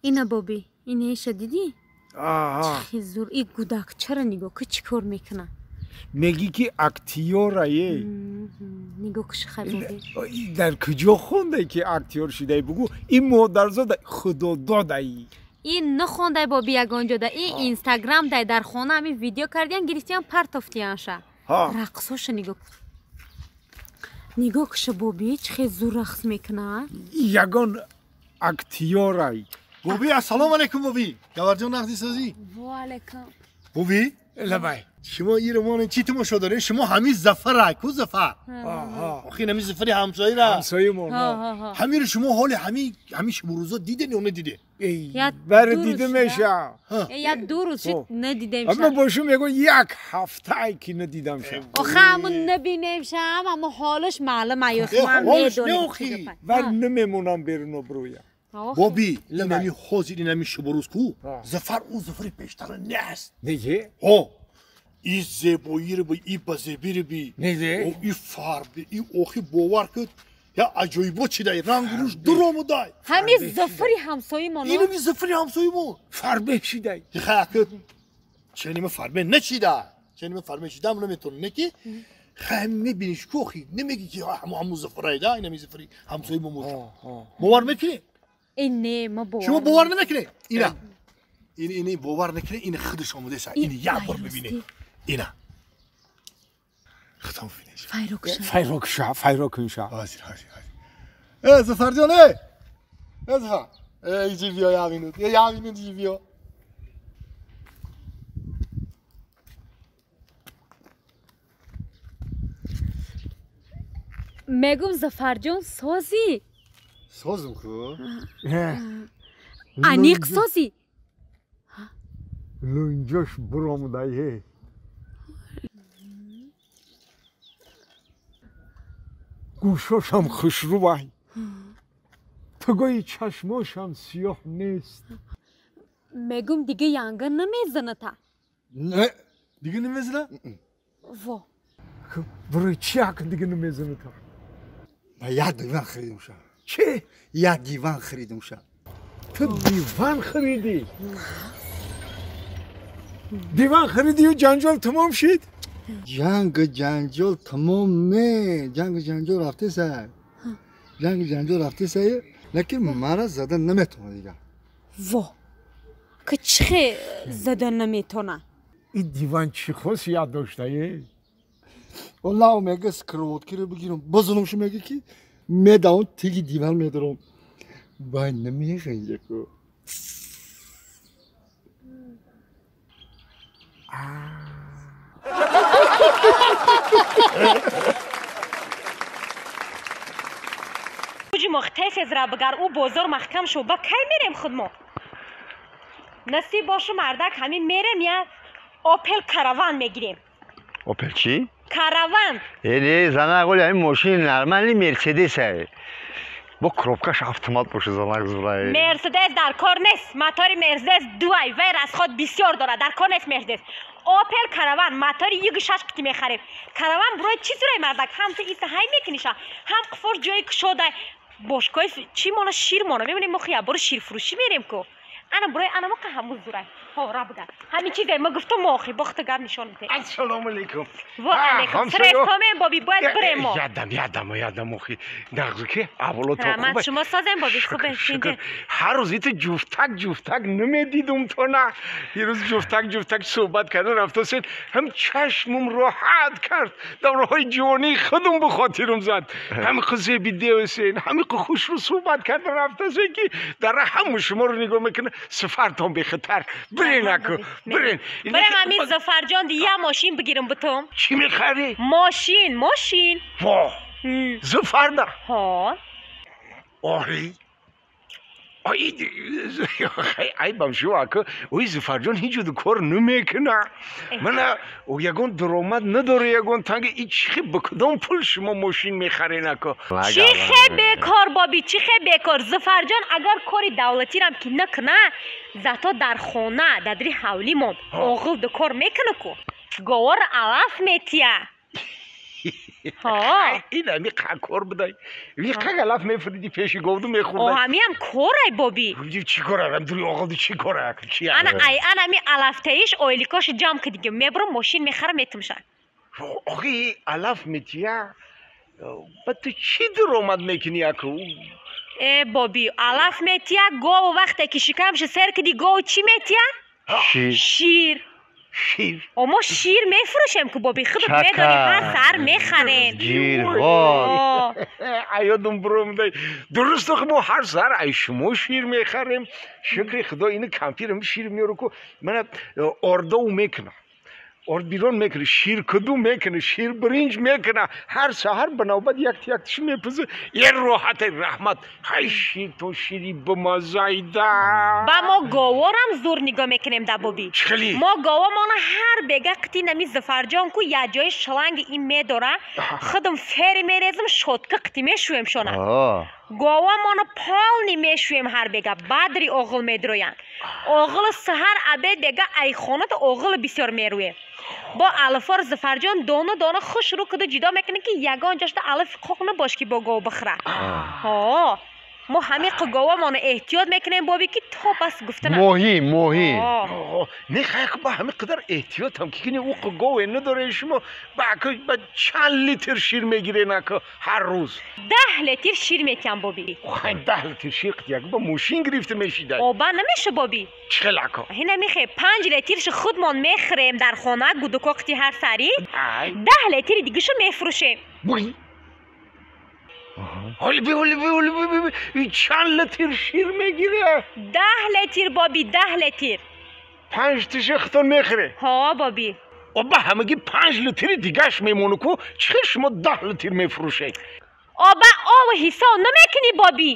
Ина боби, инаиша дидӣ? Чӣ зур, и гудак чара нигоҳ ки чӣ кор мекуна? Мегӣ ки актёрае. Нигоҳ куши хай боби. Дар куҷо хондай ки актёр шудай бугӯ? Ин модарзода худододаи. Ин нахондай боби ягон ҷода, ин инстаграм дай дар хона ҳамин видео кардиян, гирифтиян партофтиянша. Рақсоша нигоҳ. Нигоҳ куша боби, чӣ хел зур рақс мекуна? Ягон актёрай. Боби, ассалому алайкум боби. Гаварҷон нақди созӣ? Ва алайкум. Боби? Лабай. Шумо ин роман чӣ тамошо доред? Шумо ҳамин Зафара, ку Зафар? Охи ҳамин Зафари ҳамсояра. Ҳамсоямон. Ҳамин шумо ҳоли ҳамин ҳамин шумо рӯзо диден ё надидед? Бар дида меша. Як ду рӯз шуд надидем. Аммо бо шумо мегӯ як ҳафтае ки надидам ша. Охе ҳамун набинем ша, аммо ҳолаш маълум ай, ман медонем. Бар намемонам берун обрӯя. Боби, инами ҳозир инами шубурӯз ку Зафар ӯ Зафари пештара нест. Неге? Ҳо. И зебоиро би, и базебиро би, и фарби, и охи бовар куд, я аҷоибот шидай, ранг рӯш дуромудай. Ҳамин Зафари ҳамсоимон. Инами Зафари ҳамсоимон. Фарбе шидай. Хай ченима фарбе начида. Ченима фарбе шидам наметонам, не ки хай мебиниш ку охи, намеги ки ҳаму Зафарайда, инами Зафари ҳамсоимон. Бовар мекунӣ? Не, ма бовар. Шумо бовар намекунед? Ина. Ин ин бовар накунед, ин худаш омадааст. Ин як бор бибинед. Ина. Худам бибинед. Файрокша. Файрокша, файрокунша. Ҳозир, ҳозир, ҳозир. Э, Зафарҷон, э! Э, Зафар. Э, иҷи биё як минут. Э, як минут иҷи биё. Мегум Зафарҷон созӣ? Созм ку? Аниқ созӣ? Лунҷош буромудае. Гӯшошам хушрӯвай. Тугои чашмошам сиёҳ нест. Мегум дига янга намезаната. Не, дига намезана? Во. Барои чи ак дига намезаната? Ма як диван харидум ша. Чӣ? Як диван харидум ша. Ту диван харидӣ? Диван харидию ҷанҷол тамом шид? Ҷангу ҷанҷол тамом не, ҷангу ҷанҷол рафтеса. Ҷангу ҷанҷол рафтеса, лекин мара зада наметавона дига. Во. Ки чӣ зада наметавона? Ин диван чӣ хосият доштае? Оллаҳ мега скроваткиро бигирам, базанамшу мега ки медавам тиги диван медарам. Вай намеханҷа ку. Мо тез бигар ӯ бозор маҳкам шуд, ба кай мерем худмо? Насиб бошу мардак, ҳамин мерем я Опел Караван мегирем. Опел чӣ? Караван. Э, не, занак, оли ҳамин мошини нормали Мерседес ай. Бо коробкаш автомат боша, занак зурай. Мерседес дар кор нест, мотори Мерседес дуай, вай расход бисёр дорад, дар кор нест Мерседес. Опел Караван мотори юги шаш қити мехарем. Караван бурои чӣ зурай мардак, ҳам ту иса ҳай мекуниша, ҳам қуфор ҷои кушодай. Бошкои чӣ мона шир мона мебинем, мо хия боро ширфурӯшӣ мерем ку. Ана бурои ана моқа ҳамун зурай. Ҳо, ра бигар. Ҳамин чизе ма гуфтам мо охи бохта гап нишон бите. Ассалому алайкум. Ва алайкум. Срестомем боби, бояд бирем мо. Ядам, ядам, ядам охи. Нағзу ки аҳволот хуб. Раҳмат, шумо созем боби, хубе. Ҳар рӯз ито ҷуфтак ҷуфтак намедидум то на. Ирӯз ҷуфтак ҷуфтак суҳбат кардан рафтосед, ҳам чашмум роҳат кард. Давраҳои ҷавонии худум ба хотирум зад. Ҳам қизеби девсен, ҳами хушрӯ суҳбат кардан рафтосед ки дар ҳаму шуморо нигоҳ мекунад, сафартон бехатар. Бирен аку, бирен. Бирем ҳамин Зафарҷон ди я мошин бигирам бутум. Чӣ мехарӣ? Мошин, мошин. Во. Зафарда. Ҳо. Оҳи. Ай, айбам шу аку, ой Зафарҷон ҳеҷ кор намекуна. Мана ягон даромад надора, ягон танги и чӣ ба кудом пул шумо мошин мехарен аку? Чӣ хе бекор боби, чӣ хе бекор? Зафарҷон агар кори давлатирам ки накуна, зато дар хона, дар дари ҳавлимон оғил ду кор мекуна ку. Говор алаф метия. Ҳа. Ин ҳами кор будай. Виқа алаф мефуриди пеши говду мехӯрдай. О, ҳамиам корай боби. Чӣ кора? Дури оғилди чӣ кора? Чи? Ана ай ана ми алафтаиш ойликоши ҷамъ кидигим. Мебурам мошин мехарам метумша. Охи алаф метия. Ба ту чӣ даромад мекунӣ аку? Э боби, алаф метия, гов вақте ки шикамши сер киди гов чӣ метия? Шир. Шир. Шир. О мо шир мефурӯшем ку боби, худат медонӣ ҳар саҳар мехарем. Ҷирғол. Аёдум буромдай. Дуруст охи мо ҳар саҳар ай шумо шир мехарем. Шукри худо ини кампирам шир меёру ку мана ордоу мекунам. Орд бирон мекунад, шир куду мекунад, шир биринҷ мекунад. Ҳар саҳар ба навбат якти-яктиш мепузад. Е роҳате раҳмат. Ҳай шир то шири бимазайда. Ба мо говорам зур нигоҳ мекунем да боби. Чӣ хеле? Мо говомона ҳар бега қити нами Зафарҷон ку як ҷои шланги ин медора. Худам фери мерезам, щётка қити мешӯем шона. Говамона полный мешӯем ҳар бега. Бадри оғил медроянд. Оғили саҳар обед бега айхоната оғили бисёр мерӯем. Бо алафор Зафарҷон дона дона хушрӯ куду ҷудо мекунем ки ягон ҷошта алафи қоқ набош ки бо гов бихӯра. Ҳо. Мо ҳамин говамона эҳтиёт мекунем боби ки то бас гуфтана. Моҳӣ, моҳӣ. Не хай ба ҳамин қадар эҳтиётам ки кини ӯ гове надоре шумо ба ба чанд литр шир мегирен ака ҳар рӯз? 10 литр шир метиҳам боби. Хай 10 литр шир як ба мошин гирифта мешида. Оба намеша боби. Чӣ хел ака? Ҳина мехе 5 литрши худмон мехӯрем дар хона гудуко қити ҳар сари. 10 литри дигишо мефурӯшем. Ҳоли би ҳоли би ҳоли би чанд литр шир мегире? 10 литр боби, 10 литр. 5 тиша худтон мехӯре? Ҳо боби. Оба ҳамагӣ 5 литри дигаш мемону ку чӣ хел шумо 10 литр мефурӯшед? Оба ову ҳисоб намекунӣ боби.